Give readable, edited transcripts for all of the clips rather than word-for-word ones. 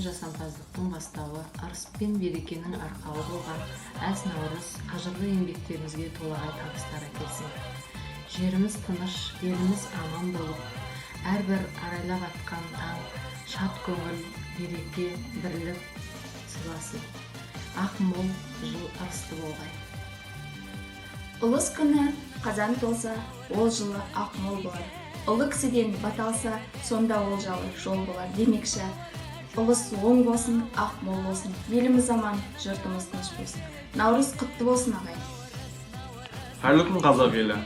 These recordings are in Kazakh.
жасампаздықтың бастауы, ырыс пен берекенің арқауы болған әз Наурыз қажырлы еңбектерімізге толағай табыстар әкелсін. Жеріміз тыныш, еліміз аман болып, әрбір арайлап атқан таң шат көңіл, береке, бірлік сыйласын. Ақ мол жыл ырысты болғай. Ұлыс күні қазан толса, ол жылы ақ мол болар. Ұлы кісіден бата алса, сонда олжалы жол болар демекші, ұлыс оң болсын, ақ мол болсын, еліміз аман, жұртымыз тыныш болсын. Наурыз құтты болсын, ағайын! Қайырлы күн, қазақ елі!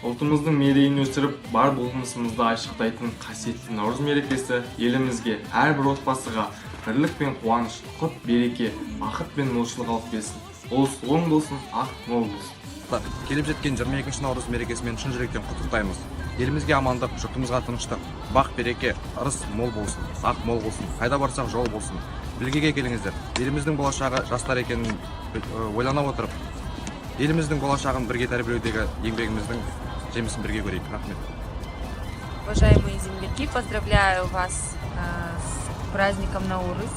Ұлтымыздың мерейін өсіріп, бар болмысымызды айшықтайтын қасиетті Наурыз мерекесі елімізге, әрбір отбасыға бірлік пен қуаныш, құт береке, бақыт пен молшылық алып келсін. Ұлыс оң болсын, ақ мол болсын! Келіп жеткен 22 наурыз мерекесімен шын жүректен құттықтаймыз. Елімізге амандық, жұртымызға тыныштық, бақ береке, ырыс мол болсын, ақ мол болсын, қайда барсақ жол болсын. Білгеге келіңіздер. Еліміздің болашағы жастар екенін ойлана отырып, еліміздің болашағын бірге тәрбиелеудегі еңбегіміздің жемісін бірге көрейік. Рахмет! Уважаемые земляки, поздравляю вас с праздником Наурыз.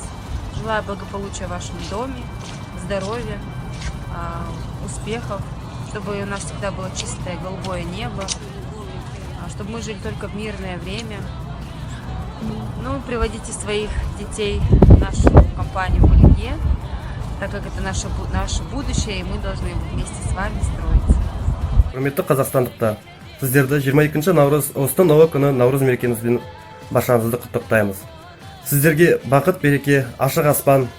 Желаю благополучия в вашем доме, здоровья, успехов, чтобы у нас всегда было чистое голубое небо, чтобы мы жили только в мирное время. Ну, приводите своих детей в нашу компанию «Білге», так как это наше будущее, и мы должны вместе с вами строить. Құрметті қазақстандықтар, сіздерді 22 наурыз, Ұлыстың ұлы күні Наурыз мерекеңізбен баршаңызды құттықтаймыз. Сіздерге бақыт, береке, ашық аспан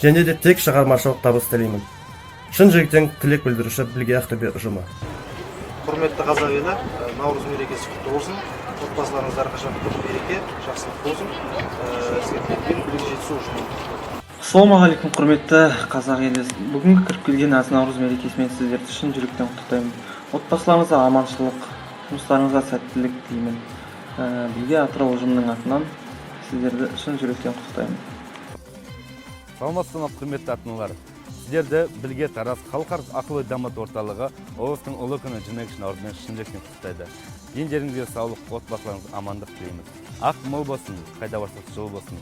және де тек шығармашылық табыс тілеймін. Шын жүректен тілек білдіруші: Білге Ақтөбе ұжымы. Құрметті қазақ елі, Наурыз мерекесі құтты болсын! Отбасыларыңызда әрқашан құт береке, жақсылық болсын. Сізге тілекпен, Білге Жетісу ұжымы. Ассалаумағалейкум, құрметті қазақ елі! Бүгінгі кіріп келген әз Наурыз мерекесімен сіздерді шын жүректен құттықтаймын. Отбасыларыңызға аманшылық, жұмыстарыңызға сәттілік тілеймін. Білге Атырау ұжымының атынан сіздерді шын жүректен құттықтаймын. Саламатсыздар ма, құрметті ата аналар! Сіздерді Білге Тараз халықаралық ақыл ой дамыту орталығы Ұлыстың ұлы күні, 22 наурызбен шын жүректен құттықтайды. Дендеріңізге саулық, отбасыларыңызға амандық тілейміз. Ақ мол болсын, қайда барсақ жол болсын,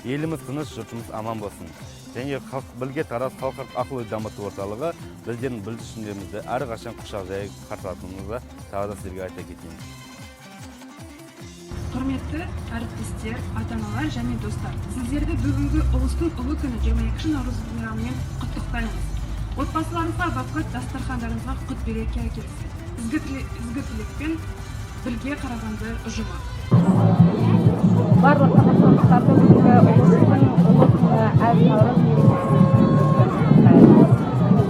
еліміз тыныш, жұртымыз аман болсын. Және Білге Тараз халықаралық ақыл ой дамыту орталығы біздердің бүлдіршіндерімізді әрқашан құшақ жайып қарсы алатынымызды тағы да сіздерге айта кетейін. Құрметті әріптестер, ата аналар және достар, сіздерді бүгінгі Ұлыстың ұлы күні, 22 наурыз мейрамымен құттықтаймыз. Отбасыларыңызға бақыт, дастархандарыңызға құт береке әкелсін. Ізгі тілекпен, Білге Қарағанды ұжымы. Барлық қазақстандықтарды бүгінгі Ұлыстың ұлы күні, әз Наурыз мерекесімен шын жүректен құттықтаймын.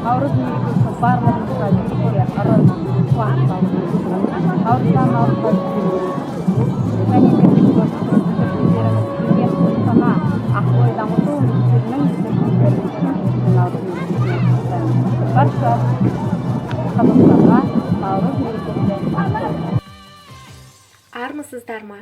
Наурыз мерекесі барлығымызға береке, ырыс, қуаныш алып келсін. Наурыздан наурызға және де бүгінгі бүлдіршіндеріміз, Білге Астана ақыл ой дамыту мектебінің бүлдіршіндерін шын жүректен наурыз мерекесімен құттықтаймын. Барша Қазақстанға Наурыз мерекесі құтты болсын! Армысыздар ма!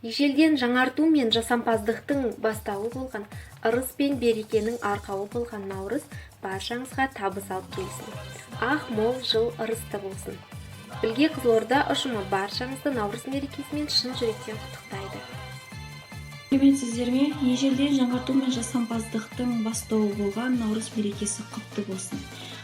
Ежелден жаңарту мен жасампаздықтың бастауы болған, ырыс пен берекенің арқауы болған Наурыз баршаңызға табыс алып келсін. Ақ мол жыл ырысты болсын! Білге Қызылорда ұжымы баршаңызды Наурыз мерекесімен шын жүректен құттықтайды. Сәлеметсіздер ме! Ежелден жаңарту мен жасампаздықтың бастауы болған Наурыз мерекесі құтты болсын!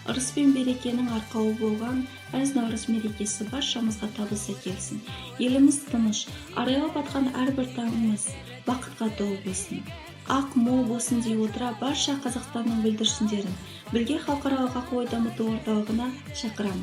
Ырыс пен берекенің арқауы болған әз Наурыз мерекесі баршамызға табыс әкелсін. Еліміз тыныш, арайлап атқан әрбір таңымыз бақытқа толы болсын, ақ мол болсын дей отыра, барша Қазақстанның бүлдіршіндерін Білге халықаралық ақыл ой дамыту орталығына шақырамыз.